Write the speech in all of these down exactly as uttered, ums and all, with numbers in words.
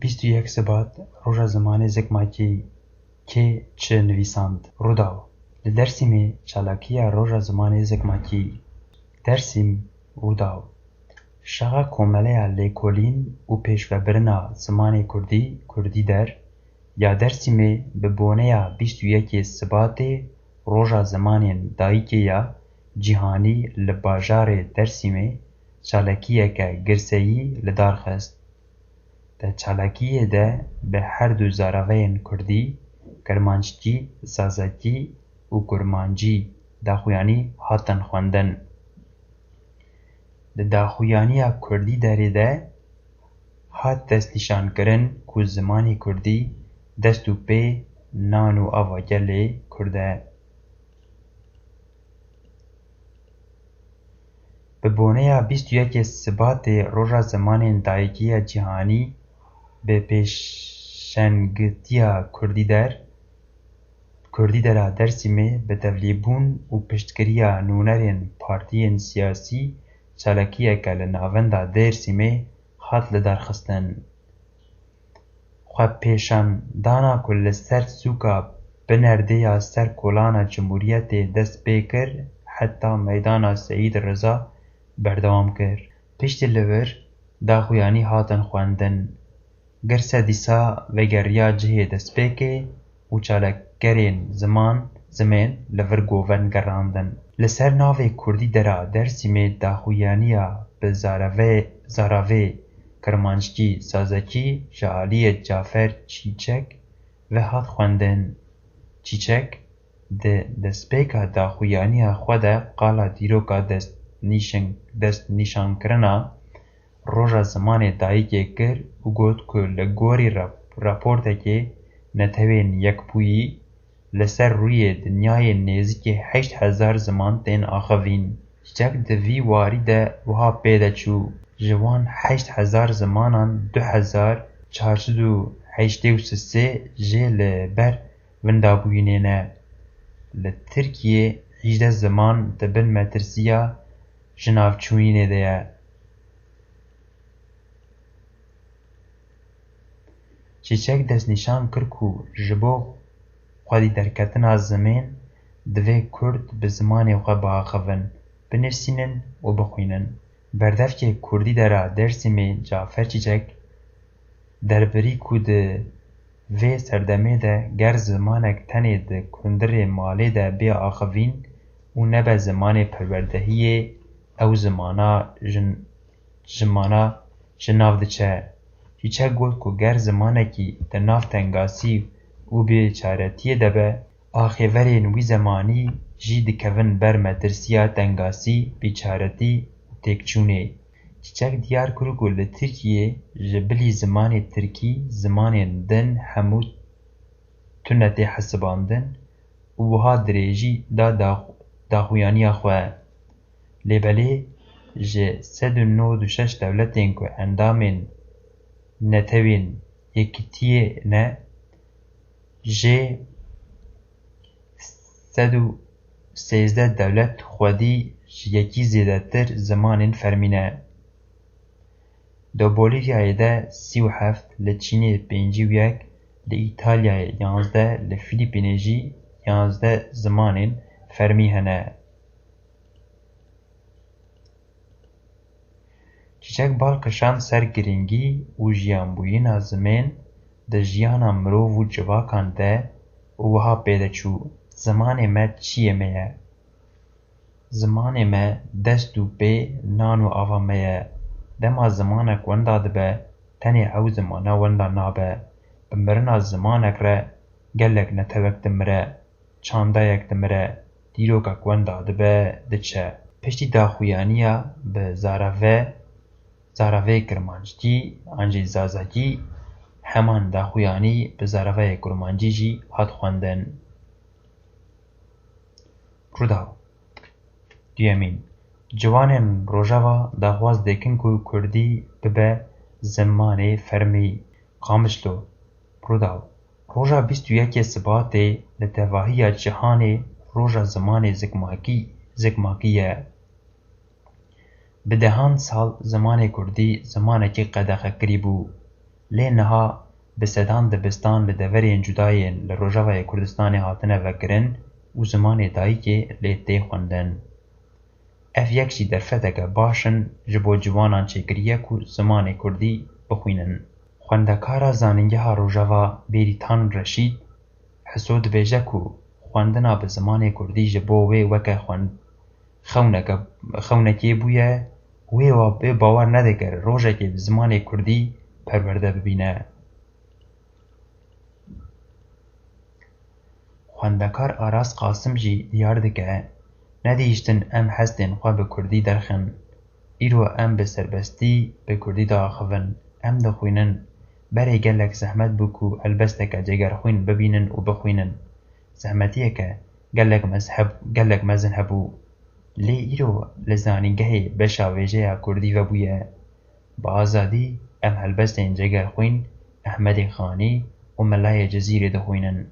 Bîst û yek Sibat, Roja Zimanê Zikmakî. Kê çi nivîsand? Rûdaw. Li Dêrsimê çalakiya Roja Zimanê Zikmakî. Dêrsim, Rûdaw. Şaxa Komeleya Lêkolîn û Pêşvebirina Zimanê Kurdî, Kurdîder, ya Dêrsimê bi boneya bîst û yekê Sibatê Roja Zimanên Dayikê ya Cîhanî li bajarê Dêrsimê çalakiyeke girseyî li dar xist. Di çalakiyê de bi her du zaraveyên kurdî, kirmanckî, zazakî û kurmancî daxuyanî hatin xwendin. Di daxuyaniya Kurdîderê de hat destnîşankirin ku zimanê kurdî dest û pê nan û ava gelê kurd e. Bi boneya bîst û yekê Sibatê Roja Zimanên Dayikê ya Cîhanî, bi pêşengitiya Kurdîder, Kurdîdera Dêrsimê bi tevlîbûn û piştgiriya nûnerên partiyên siyasî çalakiyeke li navenda Dêrsimê hat lidarxistin. Xwepêşandana ku li ser sûka Binerdê ya ser kolana Cumhuriyetê dest pê kir, heta meydana Seyîd Riza berdewam kir. Piştî li vir daxuyanî hatin xwendin. Girse dîsa vegeriya cihê destpêkê û çalakgerên ziman, zimên li vir govend gerandin. Li ser navê Kurdîdera Dêrsimê daxuyaniya bi zarevê, zaravê kirmanckî, zazakî ji aliyê Cafer Çîçek ve hat xwendin. Çîçek di destpêka daxuyaniya xwe de qala dîroka destnîşin-, destnîşankirina Roja Zimanê Dayikê kir û got ku li gorî rap-, raportekê Netewên Yekbûyî, li ser rûyê dinyayê nêzîkî heşt hezar ziman tên axivîn. Çîçek di vî warî de wiha pê de çû, ji wan heşt hezar zimanan du hezar çar sed û heştê û sê jê li ber windabûyînê ne. Li Tirkiyê hîjdeh ziman di bin metirsiya jinavçûyînê de ye. Çîçek destnîşan kir ku ji bo xwedî derketina zimên, divê Kurd bi zimanê xwe biaxivin, binivîsînin û bixwînin. Berdevkê Kurdîdera Dêrsimê Cafer Çîçek derbirî ku di vê serdemê de ger zimanek tenê di kundirê malê de bê axivîn û nebe zimanê perwerdehiyê, ew zimana jin-, zimana ji nav diçe. Çîçek got ku ger zimanekî di nav tengasî û bêçaretiyê de be, axêverên wî zemanî jî dikevin ber metirsiya tengasî, bêçaretî û têkçûnê. Çîçek diyar kir ku li Tirkiyê ji bilî zimanê tirkî zimanên din hemû tune tê hesibandin û wiha dirêjî da dax-, daxuyaniya xwe. Lê belê ji sed û nod û şeş dewletên ku endamên Netewên Yekitiyê ne, jê sed û sêzdeh dewlet xwedî ji yekî zêdetir zimanên fermî ne. Di Bolîvyayê de sî û heft, li Çînê pêncî û yek, li Îtalyayê yanzdeh, li Fîlîpînê jî yanzdeh zimanên fermî hene. Çîçek bal kişand ser girîngî û jiyanbûyîna zimên di jiyana mirov û civakan de û wiha pê de çû, zimanê me çiyê me ye. Zimanê me dest û pê nan û ava me ye. Dema zimanek wenda dibe, tenê ew zimana wenda nabe. Bi mirina zimanek re gelek netewek dimire. Çandayek dimire, dîrokek wenda dibe, diçe. Piştî daxuyaniya bi zarave, zaravê kirmanckî an jî zazakî, heman daxuyanî bi zaravayê kurmancî jî hat xwendin. Rûdaw. Duyemîn, ciwanên Rojava daxwaz dikin ku kurdî bibe zimanê fermî. Qamişlo. Rûdaw. Roja bîst û yekê Sibatê li tevahiya cîhanê Roja Zimanê Zikmakî, Zikmakî ye. Bi dehan sal zimanê kurdî zimanekî qedexekirî bû. Lê niha bi sedan dibistan li deverên cuda yên li Rojavayê Kurdistanê hatine vekirin û zimanê dayikê lê tê xwendin. Ev yek jî derfeteke baş in ji bo ciwanan çêkiriye ku zimanê kurdî bixwînin. Xwendekara Zanîngeha Rojava Bêrîtan Reşîd Hiso dibêje ku xwendina bi zimanê kurdî ji bo wê weke xwend-, xewneke, xewnekê bûye, wê wa-, wê bawer nedikir rojekê bi zimanê kurdî perwerde bibîne. Xwendekar Aras Qasim jî diyar dike, Nedihiştin em hestên xwe bi kurdî derxin. Îro em bi serbestî bi kurdî diaxivin. Em dixwînin. Berê gelek zehmet bû ku helbesteke cegerxwîn bibînin û bixwînin. Zehmetiyeke gelek mez-, heb-, gelek mezin hebû. Lê îro li zanîngehê beşa wêje ya kurdî vebûye. Bi azadî em helbestên Cegerxwîn, Ehmedê Xanî û Melayê Cizîrê dixwînin.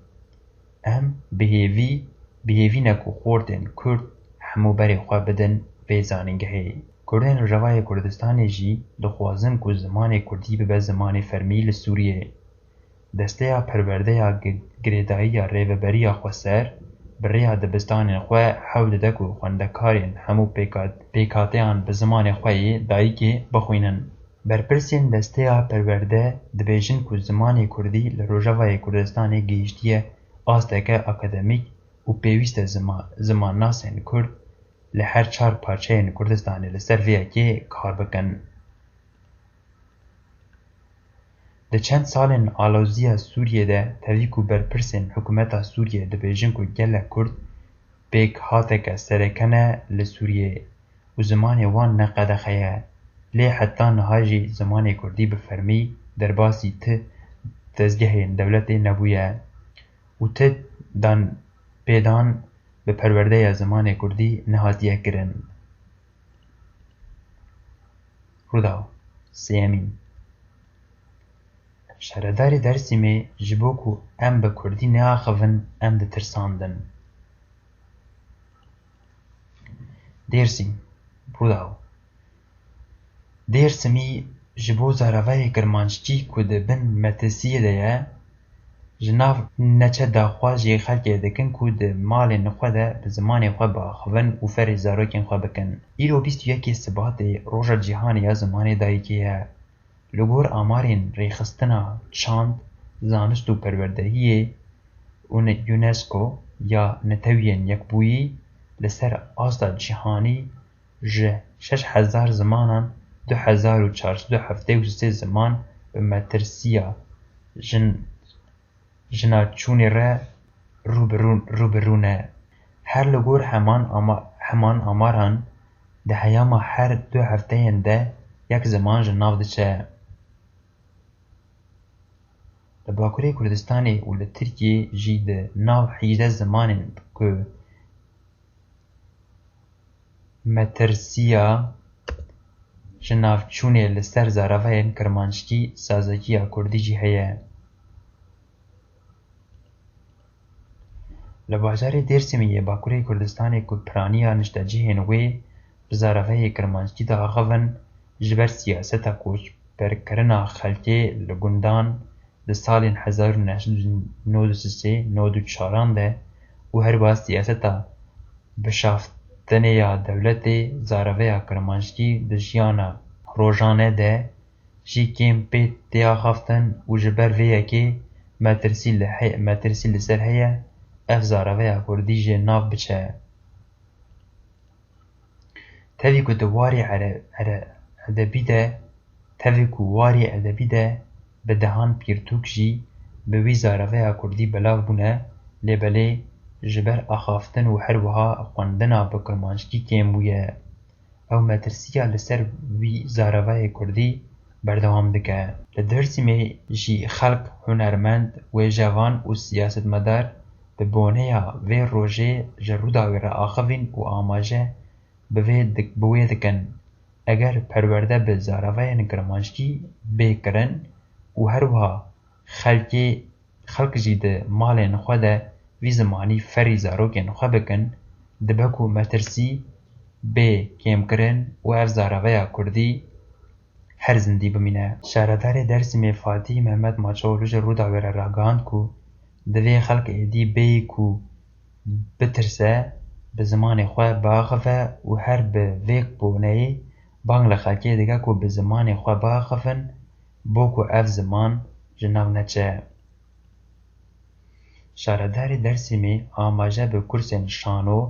Em bi hêvî, bi hêvî ne ku xortên kurd hemû berê xwe bidin vê zanîngehê. Kurdên Rojavayê Kurdistanê jî dixwazin ku zimanê kurdî bibe zimanê fermî li Sûriyê. Desteya Perwerdeya Gi-, Girêdayiya Rêveberiya Xweser bi rêya dibistanên xwe hewl dide ku xwendekarên hemû pêkat-, pêkhateyan bi zimanê xwe yê dayikê bixwînin. Berpirsên Desteya Perwerde dibêjin ku zimanê kurdî li Rojavayê Kurdistanê gihîştiye asteke akademîk û pêwîst e zima-, zimannasên kurd li her çar parçeyên Kurdistanê li ser vê yekê kar bikin. Di çend salên aloziya Sûriyê de tevî ku berpirsên hikûmeta Sûriyê dibêjin ku gelek kurd pêkhateke sereke ne li Sûriyê û zimanê wan ne qedexe ye, lê heta niha jî zimanê kurdî bi fermî derbasî ti dezgehên dewletê nebûye û ti dan pêdan bi perwerdeya zimanê kurdî nehatiye kirin. Rûdaw sêyemîn. Şaredarê Dêrsimê ji bo ku em bi kurdî neaxivin, em ditirsandin. Dêrsim, Rûdaw. Dêrsimî ji bo zaravayê kirmanckî ku di bin metirsiyê de ye, ji nav neçe daxwaz jê xelkê dikin ku di malên xwe de bi zimanê xwe biaxivin û ferê zarokên xwe bikin. Îro bîst û yekê Sibatê Roja Cîhanê ya Zimanê Dayikê ye. Li gor amarên Rêxistina Çand, Zanist û Perwerdehiyê, UNESCO ya Neteweyên Yekbûyî, li ser asta cîhanî ji şeş hezar zimanan du hezar û çar sed û heftê û sê ziman bi metirsiya jin-, jinaçûnê re rû bi rû, rû bi rû ne. Her li gor heman ama-, heman amaran di heyama her du hefteyên de yek ziman ji nav diçe. Li Bakurê Kurdistanê û li Tirkiyê jî di nav hejdeh zimanên ku metirsiya ji navçûnê li ser zaravayên kirmanckî sazekiya kurdî jî heye. Li bajarê Dêrsimê yê Bakurê Kurdistanê ku piraniya niştecihên wê bi zaravayê kirmanckî diaxivin, ji ber siyaseta koçberkirina xelkê li gundan di salên hezar û neh sed û nod û sê nod û çaran de û herwiha siyaseta bişaftinê ya dewletê, zareveya kirmanckî di jiyana rojane de jî kêm pê tê axaftin û ji ber vê yekê metirsî li he-, metirsî li ser heye ev zareveya kurdî jê nav biçe. Tevî ku di warê ere-, ere-, edebî de, tevî ku warê edebî de bi dehan pirtûk jî bi wî zareveya kurdî belav bûne, lê belê ji ber axaftin û her wiha xwendina bi kirmanckî kêm bûye. Ew metirsiya li ser wî zaravayê kurdî berdewam dike. Li Dêrsimê jî xelk, hunermend, wêjevan û siyasetmedar bi boneya vê rojê ji Rûdawê re axivîn û amaje bi vê dik-, bi wê dikin. Eger perwerde bi zaravayên kirmanckî bê kirin û her wiha xelkê, xelk jî di malên xwe de vî zimanî ferî zarokên xwe bikin, dibe ku metirsî bê kêmkirin û ev zaraveya kurdî her zindî bimîne. Şaredarê Dêrsimê Fatîh Mehmet Maçoğlu ji Rûdawê re ragihand ku divê xelk êdî bêyî ku bitirse, bi zimanê xwe biaxive û her bi vê boneyê bang li xelkê dike ku bi zimanê xwe biaxivin, bo ku ev ziman ji nav neçe. Şaredarê Dêrsimê amaje bi kursên şano,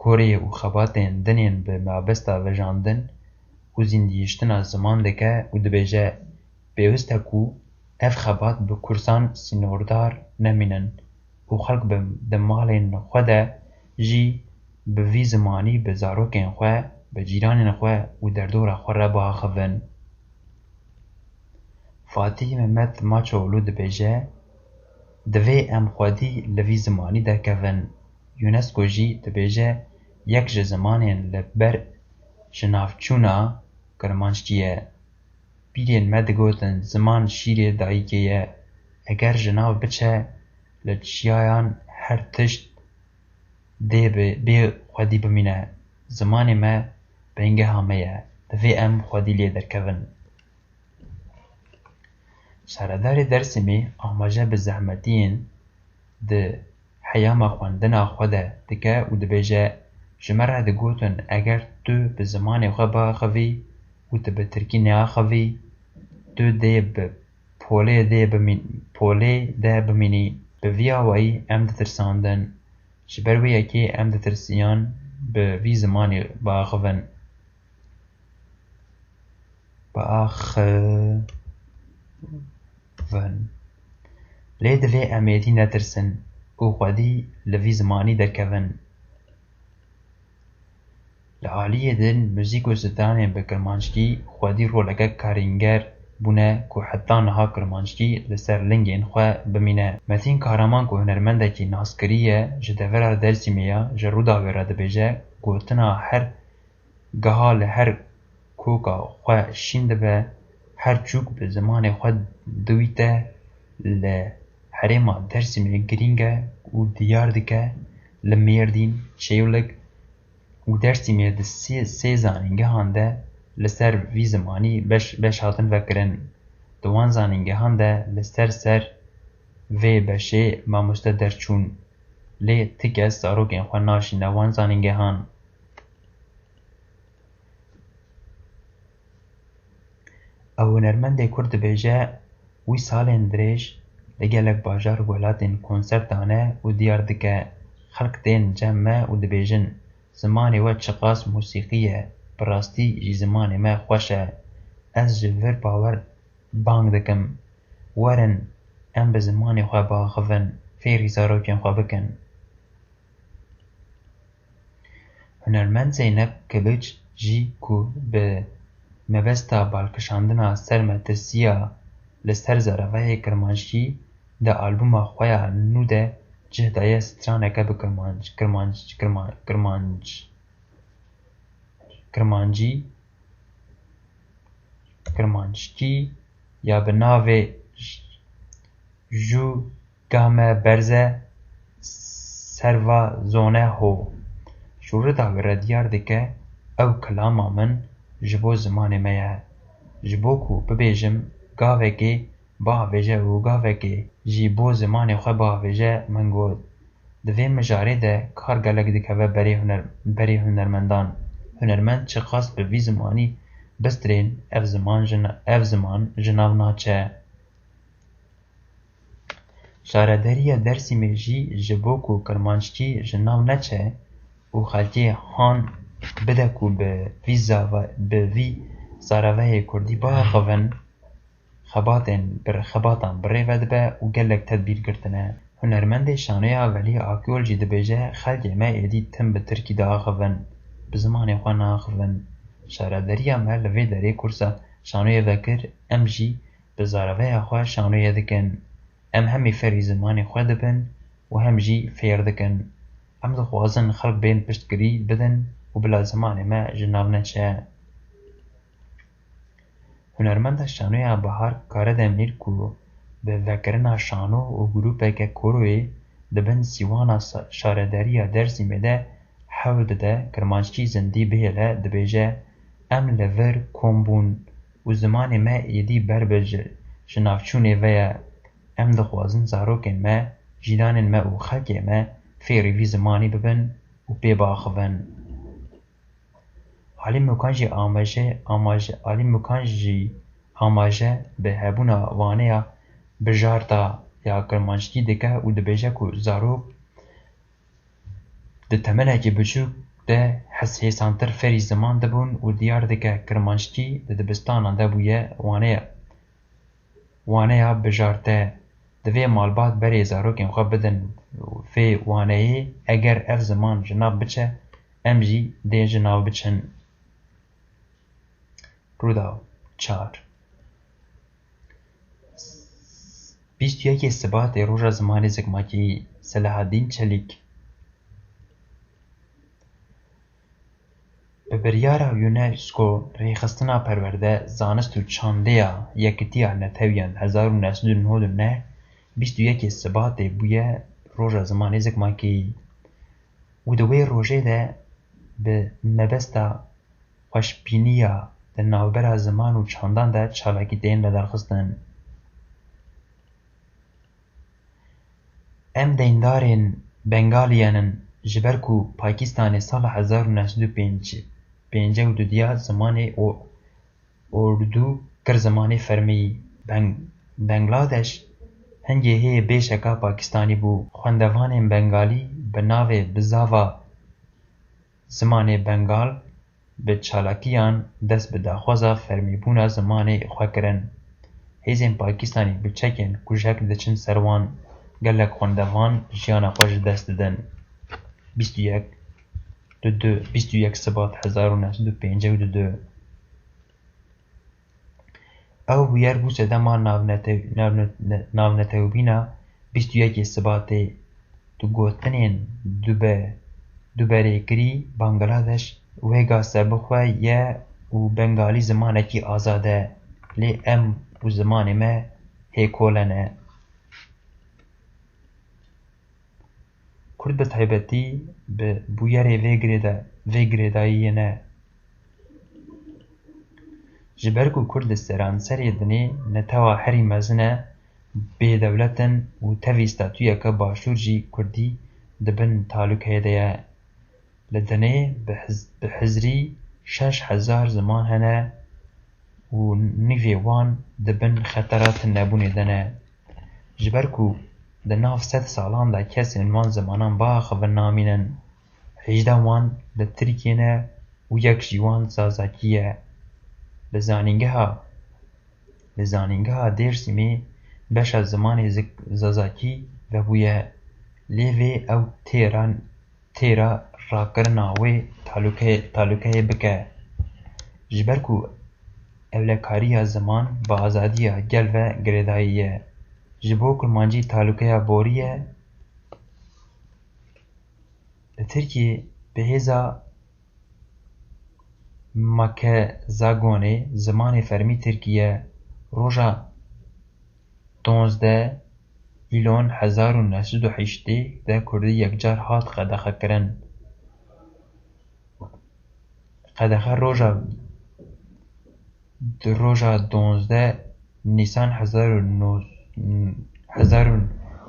korê û xebatên din ên bi mabesta vejandin û zindîhiştina ziman dike û dibêje, pêwist e ku ev xebat bi kursan sînordar nemînin û xelk bi, di malên xwe de jî bi vî zimanî bi zarokên xwe, bi cîranên xwe û derdora xwe re biaxivin. Fatîh Mehmet Maçoğlu dibêje, divê em xwedî li vî zimanî derkevin. UNESCO jî dibêje, yek ji zimanên li ber jinavçûna kirmanckî ye. Pîrên me digotin, ziman şîrê dayikê ye. Eger ji nav biçe, li çiyayan her tişt dê bi, bê xwedî bimîne. Zimanê me bingeha me ye. Divê em xwedî lê derkevin. Şaredarê Dêrsimê amaje bi zehmetiyên di heyama xwendina xwe de dike û dibêje, ji me re digotin, eger tu bi zimanê xwe biaxivî û tu bi tirkî neaxivî, tu dê bi polê dê bimîn-, polê de bimînî. Bi vî awayî em ditirsandin. Ji ber wê yekê em ditirsiyan bi vî zimanê biaxivin. Biaxivin. Lê divê em êdî netirsin û xwedî li vî zimanî derkevin. Li aliyê din muzîk û stranên bi kirmanckî xwedî roleke karînger bûne ku heta niha kirmanckî li ser lingên xwe bimîne. Metîn Kahraman ku hunermendekî naskirî ye, ji devera Dêrsimê ye, ji Rûdawê re dibêje, gotina her giha li her koka xwe şîn dibe, her çûk bi zimanê xwe diwîte. Li herêma Dêrsimê girîng e û diyar dike, li Mêrdîn, Çêwlik û Dêrsimê di sê, sê zanîngehan de li ser vî zimanî beş, beş hatin vekirin. Di wan zanîngehan de li ser ser vê beşê mamoste derçûn, lê ti kes zarokên xwe naşîne wan zanîngehan. Ew hunermendê Kurd dibêje, wî salên dirêj li gelek bajar û welatên konsert dane û diyar dike, xelk tên cem me û dibêjin, zimanê we çiqas mûsîqî ye, bi rastî jî zimanê me xweş e. Ez ji vir bawer bang dikim, werin em bi zimanê xwe biaxivin, fêrî zarokên xwe bikin. Hunermend Zeynep Kiliç jî ku bi mebesta balkişandina sermetirsiya li ser zaravayê kirmanckî di albûma xwe ya nû de cih daye straneke bi kirmanc, kirmanc, kirma-, kirmanc, kirmancî, kirmanckî ya bi navê Ju Gah me berze serva zone ho. Şûreta wê re diyar dike, ew kilama min ji bo zimanê me ye. Ji bo ku bibêjim, gavekê biavêje û gavekê jî bo zimanê xwe biavêje, min got. Di vê mijarê de kar gelek dikeve berê huner-, berê hunermendan. Hunermend çiqas bi vî zimanî bistrên, ev ziman ji na-, ev ziman ji nav naçe. Şarederiya Dêrsimê jî ji bo ku kirmanckî ji nav neçe û xelkê han bide ku bi vî zava-, bi vî zaravayê kurdî biaxivin, xebatên bi, xebatan bi rê ve dibe û gelek tedbîr girtine. Hunermendê şanoya Velî Akyol jî dibêje, xelkê me êdî tim bi tirkî diaxivin, bi zimanê xwe naaxivin. Şarederiya me li vê derê kursa şanoyê vekir, em jî bi zaravaya xwe şanoyê dikin. Em hemî ferî zimanê xwe dibin û hem jî fêr dikin. Em dixwazin xelk bên piştgirî bidin û bila zimanê me ji nav neçe. Hunermenda şanoya Bahar Karademîr ku bi vekirina şano û grûpeke koroyê di bin sîwana sa-, şarederiya Dêrsimê de hewl dide kirmanckî zindî bihêle, dibêje, em li vir kom bûn, û zimanê me êdî ber bi ji, ji navçûnê ve ye. Em dixwazin zarokên me, cîranên me û xelkê me fêrî vî zimanî bibin û pê biaxivin. Alî Mukan jî amaje, amaje, Alî Mukan jî amaje bi hebûna waneya bijarta ya kirmanckî dike û dibêje ku zarok di temenekî biçûk de hes hêsantir fêrî ziman dibûn û diyar dike kirmanckî di dibistanan de bûye waneya, waneya bijarte. Divê malbat berê zarokên xwe bidin vê waneyê, eger ev ziman ji nav biçe, em jî dê ji nav biçin. Rûdaw çar. Bîst û yekê Sibatê Roja Zimanê Zikmakî, Selahaddîn Çelîk. Bi biryara UNESCO, Rêxistina Perwerde, Zanist û Çandê ya Yekitiya Netewiyan hezar û neh sed û nod û neh, bîst û yekê Sibatê bûye Roja Zimanê Zikmakî û di wê rojê de bi mebesta xweşbîniya di navbera ziman û çandan de çalakî tên lidarxistin. Em deyndarên Bengaliyan in, ji ber ku Pakistanê sala hezar û neh sed û pêncî û du diya zimanê o-, Urdu kir zimanê fermî. Beng-, Bengladeş hingê hê bêşeka Pakistanî bû. Xwendevanên Bengalî bi navê bizava zimanê Bengal bi çalakiyan dest bi daxwaza fermîbûna zimanê xwe kirin. Hêzên Pakistanî bi çekên kujek diçin ser wan, gelek xwendevan jiyana xwe ji dest didin. Bîst û yek, du, du, bîst û yek Sibat hezar û neh sed û pêncî û du. Ew bûyer bû sedema navnete-, navne-, navnetewbîna bîst û yekê Sibatê. Di gotinên dube-, duberêkirî, Bangladeş wêga serbixwe ye û Bengalî zimanekî azad e, lê em û zimanê me hêkole ne. Kurd bi taybetî bi bûyerê vê girêda-, vê girêdayiyê ne. Ji ber ku Kurd li seranserê dinê netewa herî mezin e, bêdewlet in û tevî statuyeke başûr jî Kurdî di bin talûkeyê de ye. Li dinê bi hiz-, bi hizrî şeş hezar ziman hene û nîvê wan di bin xetera tunebûnê de ne. Ji ber ku di nav sed salan de kesên van zimanan biaxivin namînin, hejdeh wan li Tirkiyê ne û yek jî wan Zazakî ye. Li zanîngeha, li zanîngeha Dêrsimê beşa zimanê zik-, Zazakî vebûye, lê vê ew têra têra rakirina wê talûke-, talûkeyê bike. Ji ber ku ewlekariya ziman bi azadiya gel ve girêdayî ye. Ji bo kurmancî talûkeya borî ye. Li Tirkiyê bi hêza Makezagonê zimanê fermî Tirkî ye. Roja donzdeh Îlon hezar û neh sed û heştê de Kurdî yekcar hat qedexekirin. Qedexe roja, di roja donzdeh Nîsan hezar û neh, hezar û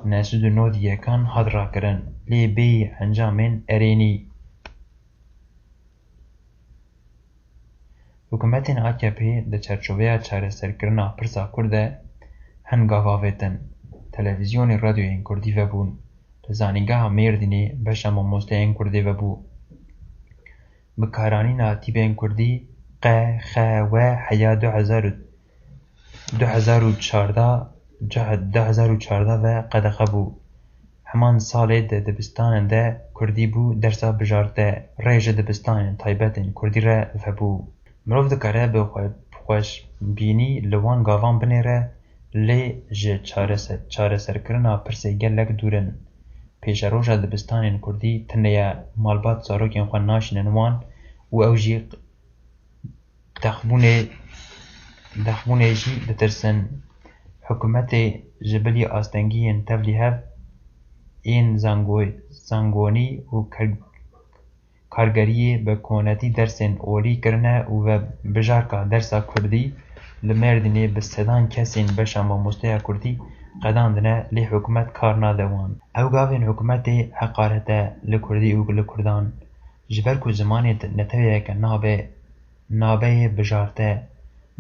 neh sed û nod yekan hat rakirin, lê bêyî encamên erênî. Hikûmetên A K P di çarçoveya çareserkirina pirsa Kurd de hin gav avêtin. Televîzyonê radyoyên Kurdî vebûn. Li Zanîngeha Mêrdînê beşa mamosteyên Kurdê vebû. Bi karanîna tîpên Kurdî Q X W heya du hezar û, du hezar û çardeh, du hezar û çardeh ve qedexe bû. Heman salê di dibistanan de Kurdî bû dersa bijarte, rê ji dibistanên taybet ên Kurdî re vebû. Mirov dikare bi xwe-, xweşbînî li wan gavan binêre, lê ji çarese-, çareserkirina pirsê gelek dûr in. Pêşeroja dibistanên Kurdî tune ye, malbat zarokên xwe naşînin wan û ew jî dexbûnê, dexbûnê jî ditirsin. Hikûmetê ji bilî astengiyên tevlîhev ên zango-, zangonî û ker-, kargeriyê bi konetî dersên olî kirine û ve bijarka dersa Kurdî Li Mêrdînê bi sedan kesên beşa mamosteya kurdî qedandine, lê hikûmet kar nade wan. Ew gavên hikûmetê heqaret e li kurdî û li kurdan. Ji ber ku zimanê neteweyeke nabe, nabeyê bijarte,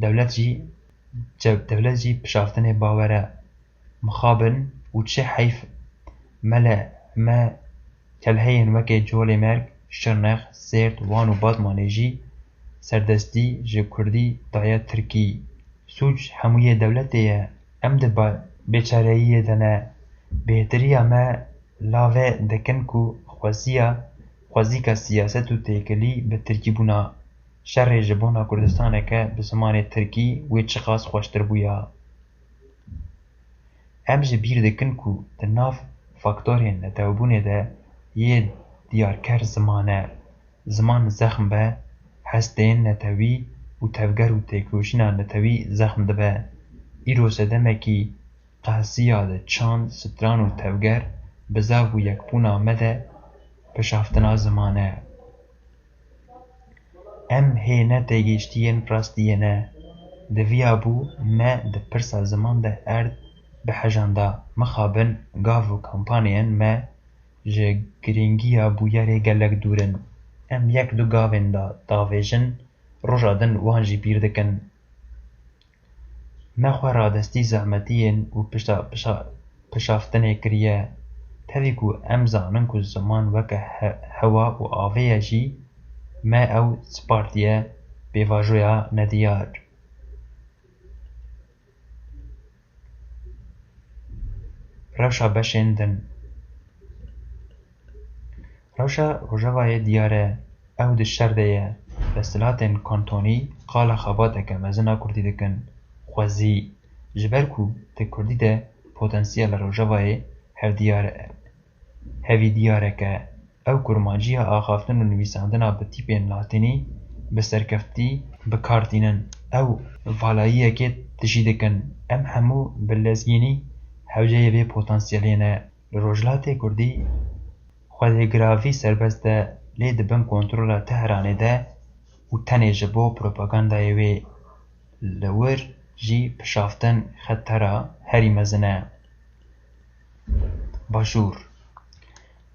dewlet jî, dewlet jî pişaftinê bawer e. Mixabin û çi heyf, mele me kelheyên wekê Colêmerg, Şirnex, Sêrt, Wan û Batmanê jî serdestî ji kurdî daye tirkî. Sûc hemû yê dewletê ye. Em di ba-, bêçareyiyê de ne. Bêhtiriya me lave dikin ku xweziya, xwezîka siyaset û têkilî bi tirkî bûna. Şerê ji bona Kurdistaneke bi zimanê tirkî wê çiqas xweştir bûya. Em ji bîr dikin ku di nav faktorên netewbûnê de yê diyarker ziman e. Ziman zexm be, hestên netewî û tevger û têkoşîna netewî zexm dibe. Îro sedemekî qehsiya di çand, stran û tevger, bizav û yekbûna me de pişaftina ziman e. Em hê ne têgihiştiyên rastiyê ne. Di viya bû me di pirsa ziman de erd bihejanda. Mixabin gav û kampaniyên me ji girîngiya bûyerê gelek dûr in. Em yek du gavên da davêjin, roja din wan jî bîr dikin. Me xwe radestî zehmetiyên û pişta-, pişa-, pişaftinê kiriye. Tevî ku em zanin ku ziman weke he-, hewa û avê ye jî, me ew spartiye pêvajoya nediyar. Rewşa beşên din. Rewşa Rojavayê diyar e, ew di şer de ye. Desthilatên kantonî qala xebateke mezin a kurdî dikin, xwezî. Ji ber ku di kurdî de potansiyela Rojavayê hevdiyar e, hevîdiyarek e. Ew kurmanciya axaftin û nivîsandina bi tîpên latînî bi serkeftî bi kar tînin. Ew valayiyekê tijî dikin. Em hemû bi lezgînî hewceyê vê potansiyelê ne. Li Rojhilatê Kurdî xwedêgiravî serbest e, lê di bin kontrola Tehranê de û tenê ji bo propagandayê wê. Li wir jî pişaftin xetera herî mezin e. Başûr.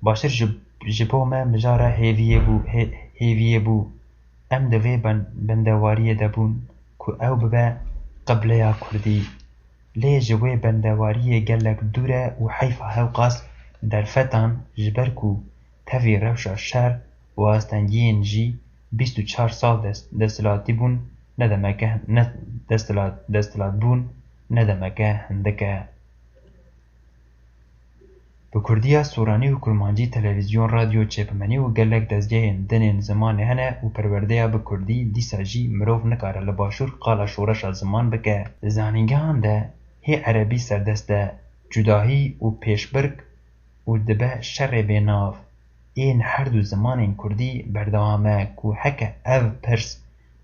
Başûr ji, ji bo me mijara hêviyê bû, hê-, hêviyê bû. Em di vê ben-, bendewariyê de bûn ku ew bibe qibleya kurdî. Lê ji wê bendewariyê gelek dûr e û heyfa hewqas derfetan, ji ber ku tevî rewşa şer û astengiyên jî bîst û çar sal des-, desthilatî bûn, ne demeke, ne desthilat, desthilat bûn ne demeke hindik e. Bi kurdiya soranî û kurmancî televîzyon, radyo, çêpimenî û gelek dezgehên din ên zimanê hene û perwerdeya bi kurdî dîsa jî mirov nikare li başûr qala şoreşa ziman bike. Di zanîngehan de hê erebî serdest e, cudahî û pêşbirk û dibe şerê bênav ên her du zimanên kurdî berdewam e ku heke ev pirs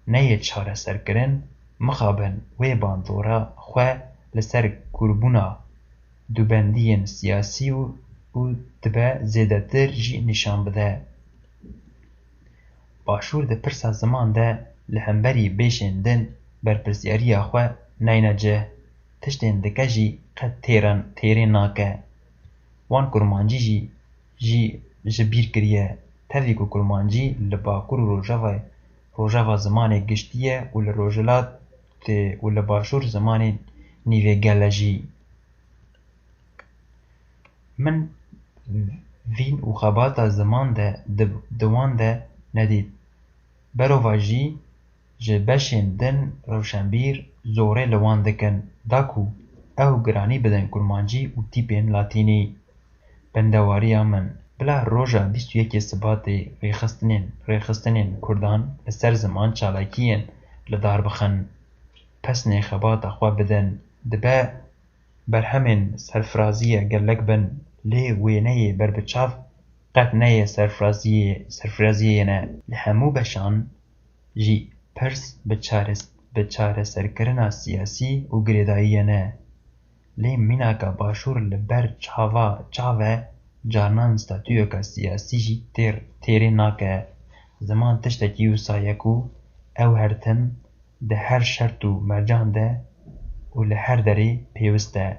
neyê çareserkirin, mixabin wê bandora xwe li ser kûrbûna dubendiyên siyasî û, û dibe zêdetir jî nîşan bide. Başûr di pirsa ziman de li hemberî bêşên din berpirsiyariya xwe nayne cih, tiştên dike jî qet têran, têrê nake. Wan kurmancî jî, jî ji bîr kiriye. Tevî ku kurmancî li Bakur û Rojava, Rojava zimanê giştî ye û li Rojhilat û li Başûr zimanê nîvê gel e jî. Min vîn û xebata ziman de di, di wan de nedît. Berova jî ji beşên din rewşenbîr zorê li wan dikin, da ku ew giranî bidin kurmancî û tîpên latînî. Bendewariya min, bila roja bîst û yekê Sibatê rêxistinên, rêxistinên kurdan li ser ziman çalakiyên li dar bixin. Pesnê xebata xwe bidin, dibe berhemên serfiraziyê gelek bin, lê wêneyê berbiçav qet neyê serfiraziyê, serfiraziyê ne. Li hemû beşan jî pirs bi çares-, bi çareserkirina siyasî û girêdayiyê ne. Lê mînaka Başûr li ber çava, çav e, carnan statuyeka siyasî jî têr-, têrê nake. Ziman tiştekî wisa ye ku ew her tim di her şert û mercan de û li her derê pêwist e.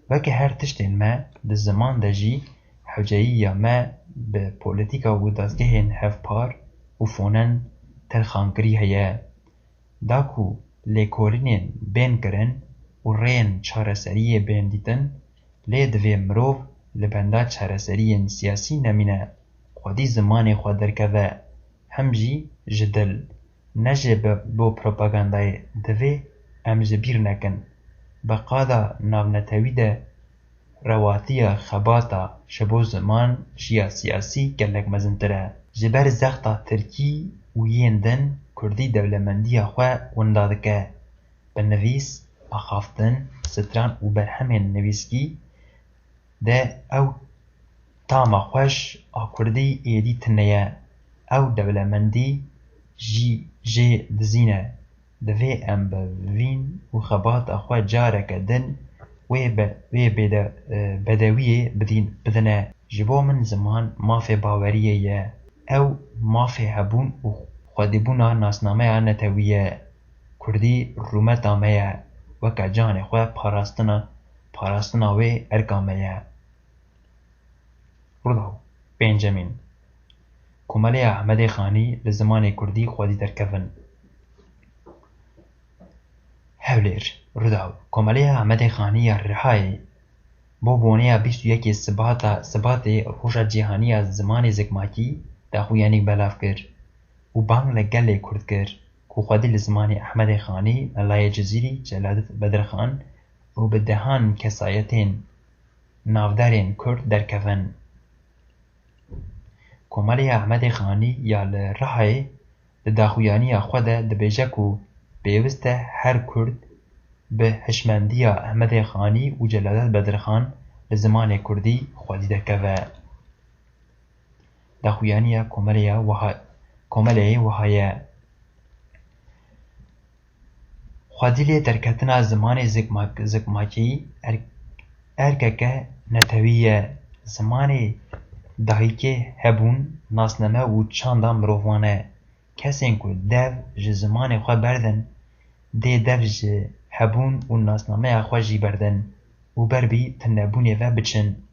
Weke her tiştên me di ziman de jî hewceyiya me bi polîtîka û dezgehên hevpar û fonen telxankirî heye. Da ku lêkolînên bên kirin û rêyên çareseriyê bên dîtin, lê divê mirov li benda çareseriyên siyasî nemîne, xwedî zimanê xwe derkeve, hem jî ji dil. Ne jê bi bo propagandayê divê em ji bîr nekin. Bi qada navnetewî de rewatiya xebata ji bo ziman jiya siyasî gelek mezintir e. Ji ber zexta tirkî û yên din kurdî dewlemendiya xwe winda dike. Bi nivîs, axaftin, stran û berhemên nivîskî de ew tama xweş a kurdî êdî tune ye. Ew dewlemendî jî jê dizîne. Divê em bi vîn û xebata xwe careke din wê be-, wê bêde-, e, bedewiyê bidîn, bidine. Ji bo min ziman mafê baweriyê ye. Ew mafê hebûn û xwedîbûna nasnameya netewî ye. Kurdî rûmeta me ye. Weke canê xwe parastina, parastina wê erka me ye. Rûdaw. Pêncemîn. Komeleya Ehmedê Xanî li zimanê kurdî xwedî derkevin. Hewlêr. Rûdaw. Komeleya Ehmedê Xanî ya Rihayê bo boneya bîst û yekê Sibata, Sibatê, Roja Cîhanî ya Zimanê Zikmakî daxuyanîk belav kir û bang li gelê Kurd kir ku xwedî li zimanê Ehmedê Xanî, Melayê Cizîrî, Celadet Bedirxan û bi dehan kesayetên navdarên Kurd derkevin. Komeleya Ehmedê Xanî ya li Rihayê di daxuyaniya xwe de dibêje ku pêwist e her Kurd bi hişmendiya Ehmedê Xanî û Celadet Bedirxan li zimanê kurdî xwedî derkeve. Daxuyaniya komeleya wiha-, komeleyê wiha ye. Xwedî lê derketina zimanê zikmak-, zikmakî er-, erkeke netewî ye. Zimanê dayikê hebûn, nasname û çanda mirovan e. Kesên ku dev ji zimanê xwe berdin, dê dev ji hebûn û nasnameya xwe jî berdin û ber bî tunebûnê ve biçin.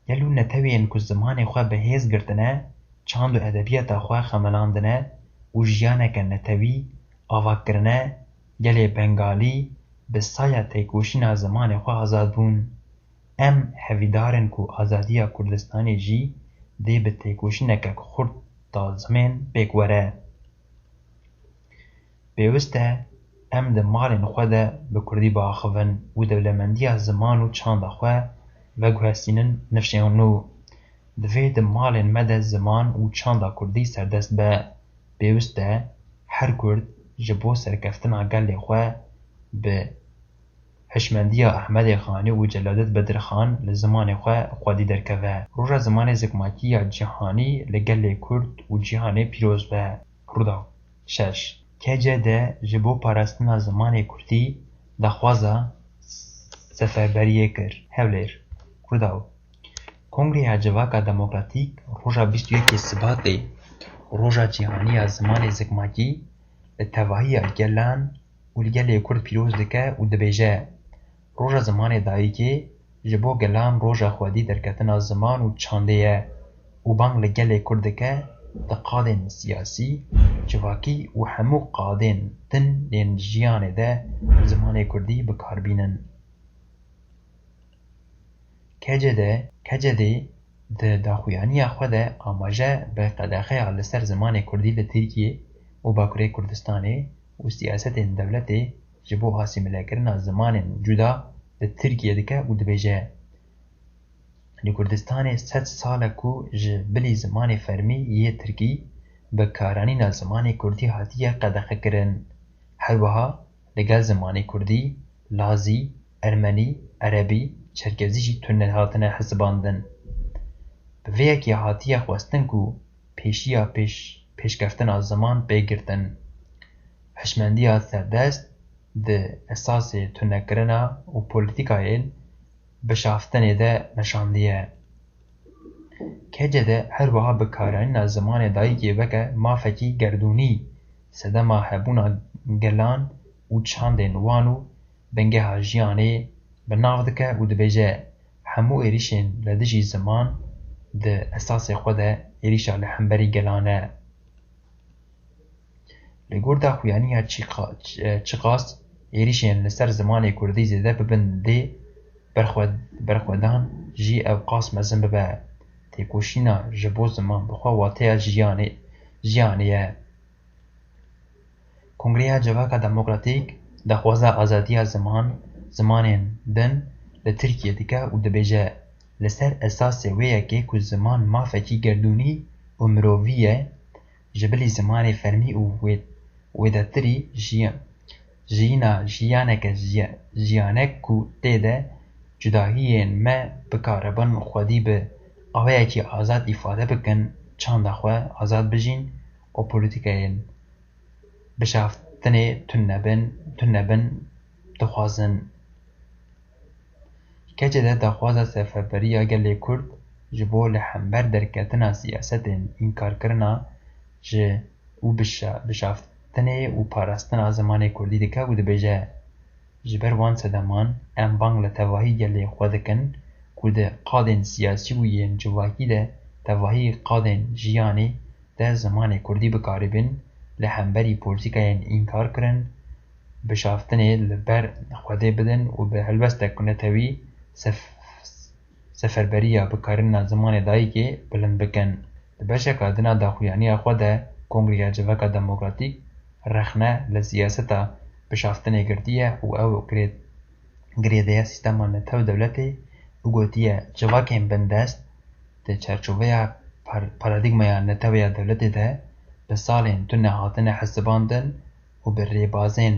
Gelo netewên ku zimanê xwe bi hêz girtine, çand û edebiyata xwe xemilandine û jiyaneke netewî ava kirine, gelê Bengalî bi saya têkoşîna zimanê xwe azad bûn. Em hevîdar in ku azadiya Kurdistanê jî dê bi têkoşîneke xurt dazimên pêk were. Pêwist e em di malên xwe de bi kurdî biaxivin û dewlemendiya ziman û çanda xwe veguhestînin nifşên nû. Divê di malên me de ziman û çanda kurdî serdest be. Pêwist e her kurd ji bo serkeftina gelê xwe bi hişmendiya Ehmedê Xanî û Celadet Bedirxan li zimanê xwe xwedî derkeve. Roja Zimanê Zikmakî ya Cîhanî li gelê Kurd û cîhanê pîroz be. Rûdaw. Şeş. K C D ji bo parastina zimanê kurdî daxwaza seferberiyê kir. Hewlêr. Rûdaw. Kongreya Civaka Demokratîk roja bîst û yekê Sibatê, Roja Cîhanî ya Zimanê Zikmakî, li tevahiya gelan û li gelê Kurd pîroz dike û dibêje, Roja Zimanê Dayikê ji bo gelan roja xwedî derketina ziman û çandê ye û bang li gelê Kurd dike di qadên siyasî, civakî û hemû qadên din yên jiyanê de zimanê Kurdî bi kar bînin. K C D, K C D di daxuyaniya xwe de amaje bi qedexeya li ser zimanê Kurdî li Tirkiyê û Bakurê Kurdistanê û siyasetên dewletê ji bo asîmîlekirina zimanên cuda li Tirkiyê dike û dibêje, Li Kurdistanê sed sal e ku ji bilî zimanê fermî yê tirkî, bikaranîna zimanê kurdî hatiye qedexekirin. Her wiha li gel zimanê kurdî, lazî, ermenî, erebî, çerkezî jî tune hatine hesibandin. Bi vê yekê hatiye xwestin ku pêşiya pêş-, pêşkeftina ziman bê girtin. Hişmendiya serdest di esasê tunekirina û polîtîkayên bişaftinê de meşandiye. K C D her wiha bikaranîna zimanê dayikê weke mafekî gerdûnî sedema hebûna gelan û çandên wan û bingeha jiyanê bi nav dike û dibêje, hemû êrîşên li dijî ziman di esasê xwe de êrîşa li hemberî gelan e. Li gor daxuyaniya çiqa-, çi-, çiqas êrîşên li ser zimanê kurdî zêde bibin dê berxwe-, berxwedan jî ewqas mezin bibe. Têkoşîna ji bo ziman bi xwe wateya jiyanê, jiyanê ye. Kongreya Civaka Demokratîk daxwaza azadiya ziman, zimanên din li Tirkiyê dike û dibêje, li ser esasê wê yekê ku ziman mafekî gerdûnî û mirovî ye, ji bilî zimanê fermî û wê-, wêdetirî jiy-, jiyîna jiyaneke jiy-, jiyanek ku tê de cudahiyên me bikaribin xwedî bi awayekî azad îfade bikin, çanda xwe azad bijîn û polîtîkayên bişaftinê tune bin, tune bin dixwazin. Keçê de daxwaza seferberiya gelê Kurd ji bo li hember derketina siyasetên înkarkirina ji û bişa-, bişaftinê û parastina zimanê Kurdî dike û dibêje, ji ber wan sedeman em bang li tevahî gelê xwe dikin ku di qadên siyasî û yên civakî de tevahî qadên jiyanê de zimanê Kurdî bikaribin, li hemberî polîtîkayên înkarkirin, bişaftinê li ber Xwedê bidin û bi helwestek netewî sef-, seferberiya bikarîna zimanê dayikê bilind bikin. Di beşeka din a daxuyaniya xwe de Kongreya Civaka Demokratîk rexne li siyaseta bişaftinê girtiye û ew girê-, girêdaya sîstema netew dewletê û gotiye, civakên bindest di çarçoveya par-, paradîgmaya neteweya dewletê de bi salên tune hatine hesibandin û bi rêbazên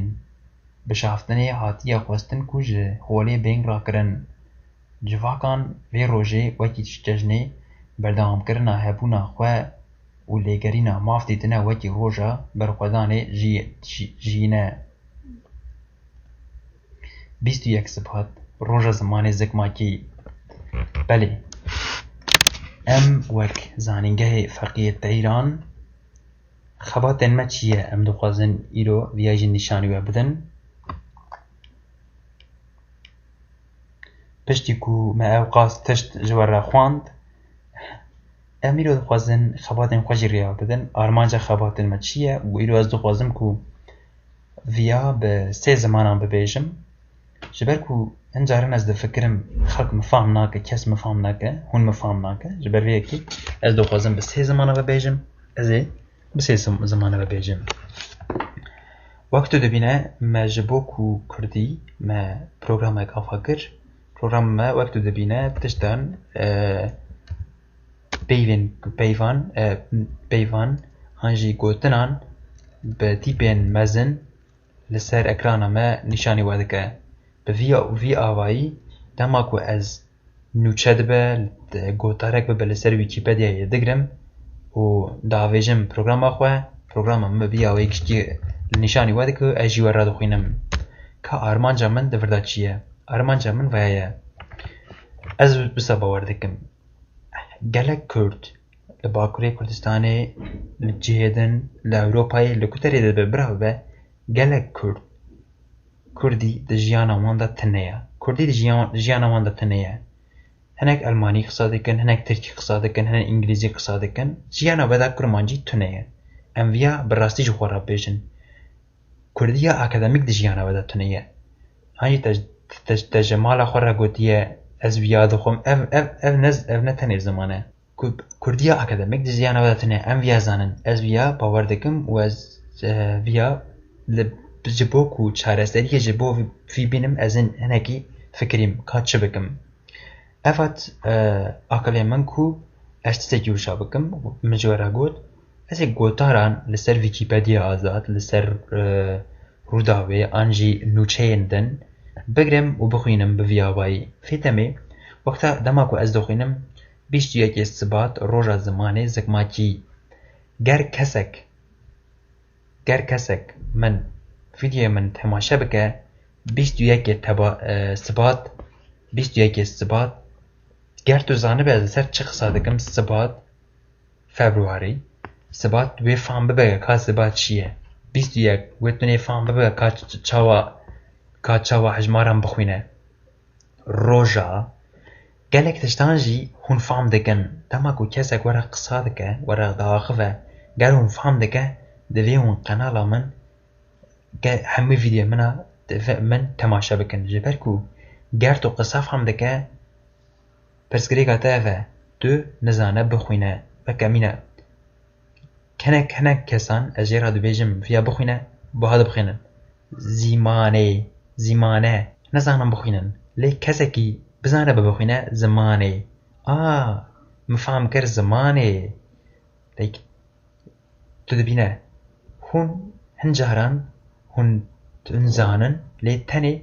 bişaftinê hatiye xwestin ku ji holê bên rakirin. Civakan vê rojê wekî cejnê berdewamkirina hebûna xwe û lêgerîna maf dîtine wekî roja berxwedanê jî-, jî-, jiyîne. Bîst û yek Sibat, Roja Zimanê Zikmakî. Belê, em wek Zanîngehê Feqiyê Teyran xebatên me çi ye em dixwazin îro viya jî nîşanî we bidin. Piştî ku me ew qas tişt ji we re xwend, em îro dixwazin xebatên xwe jî rêya bidin. Armanca xebatên me çi ye? Û îro ez dixwazim ku viya bi sê zimanan bibêjim. Ji ber ku hin caran ez difikirim xelk min fam nake, kes min fam nake, hûn min fam nake. Ji ber vê yekê ez dixwazim bi sê zimanan bibêjim. Ez ê bi sê zim-, zimanan bibêjim. Wek tu dibîne, me ji bo ku kurdî me programek ava kir. Program me wek tu dibîne tiştan, e, peyvên, peyvan, e, peyvan an jî gotinan bi tîpên mezin li ser ekrana me nîşanî we dike. Bi vî, vî avayî dema ku ez nûçe dibe, gotarek bibe li ser Wîkîpediyayê digirim û diavêjim programa xwe, programa min bi vî awayî giştî li nîşanî we dike û ez jî we radixwînim. Ka armanca min di vir de çi ye? Armanca min vaya ye. Ez wisa bawer dikim. Gelek Kurd li Bakurê Kurdistanê, li cihê din, li Ewropayê, li ku derê de be, bira bibe, gelek Kurd, Kurdî di jiyana wan de tune ye. Kurdî di jiyan-, jiyana wan de tune ye. Hinek Elmanî qisa dikin, hinek Tirkî qisa dikin, hinek Îngilîzî qisa dikin. Jiyana we de Kurmancî tune ye. Em viya bi rastî ji xwe re bêjin. Kurdiya akademîk di jiyana we de tune ye. Hanî te, te, te ji mala xwe re gotiye, ez viya dixwim. Ev, ev, ev ne, ev ne tenê ziman e. Ku-, Kurdiya akademîk di jiyana we de tune. Em viya zanin. Ez viya bawer dikim û ez, e, viya li, ji bo ku çareseriyê ji bo vî, vî bînim, ez hin-, hinekî fikirîm ka çi bikim. Ev hat, e, aqilê min ku ez tiştekî wisa bikim, min ji we re got, ez ê gotaran li ser Wîkîpediya azad, li ser, e, Rûdawê an jî nûçeyên din bigirim û bixwînim bi vî avayî. Fêtemê, wexta dema ku ez dixwînim, bîst û yekê Sibat, Roja Zimanê Zikmakî. Ger kesek, ger kesek min, vîdeoyê min temaşe bike, bîst û yekê teba-, e, Sibat, bîst û yekê Sibat, ger tu zanibe ez li ser çi qisa dikim, Sibat, Februarî, Sibat wê fam bibe ka Sibat çi ye. Bîst û yek, wê tu nê fam bibe ka ç-, çawa, ka çawa hejmaran bixwîne. Roja, gelek tiştan jî hûn fam dikin. Dema ku kesek were qisa dike, were diaxive, ger hûn fam dike, divê hûn qenala min, ge-, hemû vîdeo mina, divê min temaşe bikin. Ji ber ku ger tu qisa fam dike, pirsgirêka te ev e, tu nizane bixwîne, weke mîna. Hinek, hinek kesan, ez jê re dibêjim, viya bixwîne, buha dibixwînin. Zîmanê, zîmane, nizanin bixwînin. Lê kesekî bizane bibixwîne, zimanê. A, min fam kir zimanê. Lê tu dibîne, hûn hin caran, hûn, hûn zanin, lê tenê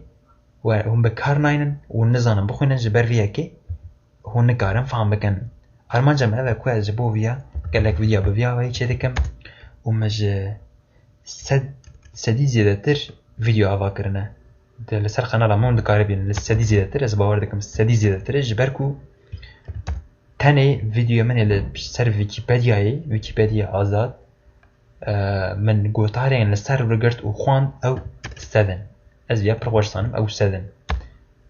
we hûn bi kar naynin û nizanin bixwînin, ji ber vê yekê hûn nikarin fam bikin. Armanca min ev e ku ez ji bo viya gelek vîdeo bi viya weyî çêdikim û min ji sed, sedî zêdetir vîdeo ava kirine. De li ser qenala min hûn dikaribînin li sedî zêdetir, ez bawer dikim sedî zêdetir e, ji ber ku tenê vîdeoya min ê li ser Wîkîpediyayê, Wîkîpediya azad, e, min gotarên li ser bigirt û xwend, ew sed in. Ez viya pir xweş zanim, ew sed in.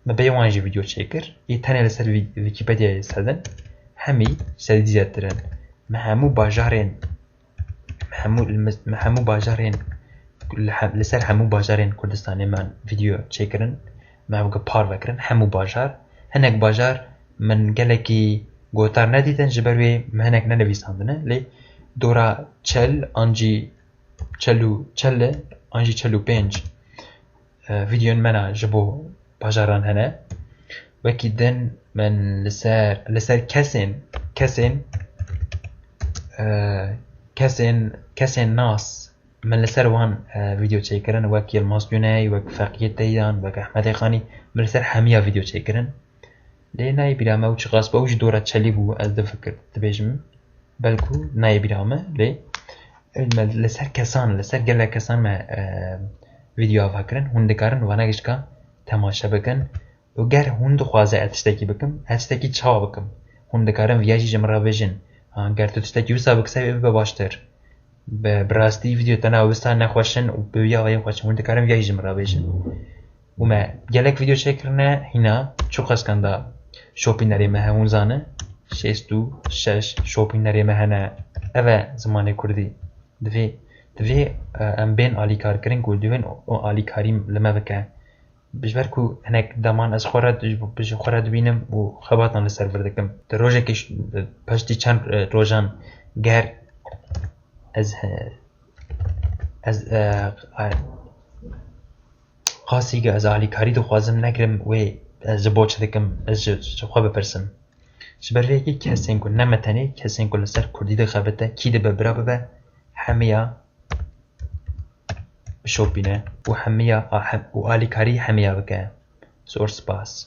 Me bê wan jî vîdeo çêkir. Ê tenê li ser Wî-, Wîkîpediyayê sed in. Hemî sedî zêdetir in. Me hemû bajarên, me hemû, me hemû bajarên, li he-, li ser hemû bajarên Kurdistanê me vîdeo çêkirin. Me ew parve kirin. Hemû bajar. Hinek bajar min gelekî gotar nedîtin, ji ber wê min hinek nenivîsandine. Lê dora çel an jî çel û çel e, an jî çel û pênc, e, vîdeoyên me ne ji bo bajaran hene. Wekî din min li ser, li ser kesên, kesên, e, kesên, kesên nas, min li ser wan, e, vîdeo çêkirin, wek Yilmaz Güney, wek Feqiyê Teyran, wek Ehmedê Xanî, min li ser hemiya vîdeo çêkirin. Lê nayê bîra me ew çiqas bû, ew jî dora çelî bû, ez difikir, dibêjim. Belkû nayê bîra me, lê me li ser kesan, li ser gelek kesan me, e, vîdeo ava kirin. Hûn dikarin vana gişka temaşe bikin. Û ger hûn dixwaze ez tiştekî bikim, ez tiştekî çawa bikim? Hûn dikarin viya jî ji min re bêjin. Ha, ger tu tiştekî wisa bikise, wê bibe baştir. Bi, bi rastî vîdeo te ne wisa nexweş in û bi viya wê xweş in. Hûn dikarin viya jî ji min re bêjin. Û me gelek vîdeo çêkirine hîna, çiqas kanda şopînerê me hemû zane, şêst û şeş şopînerê me hene. Ev e zimanê kurdî. Divê, divê, e, em bên alîkarkirin ku divên o, o alîkarî li me bike. Ji ber ku hinek deman ez xwe re, ji xwe re dibînim û xebatan li ser vir dikim. Di rojekê ş-, paştî çend, e, rojan ger ez, e, ez, e, e, qasî ku ez alîkarî dixwazim, negirim wê ez ji bo çi dikim, ez ji, ji xwe bipirsim. Ji ber vê yekê kesên ku ne me tenê, kesên ku li ser kurdî dixebite, kî dibe bira bibe, hemiya bişopîne û hemiya a-, hem-, û alîkarî hemiya bike. Zor spas.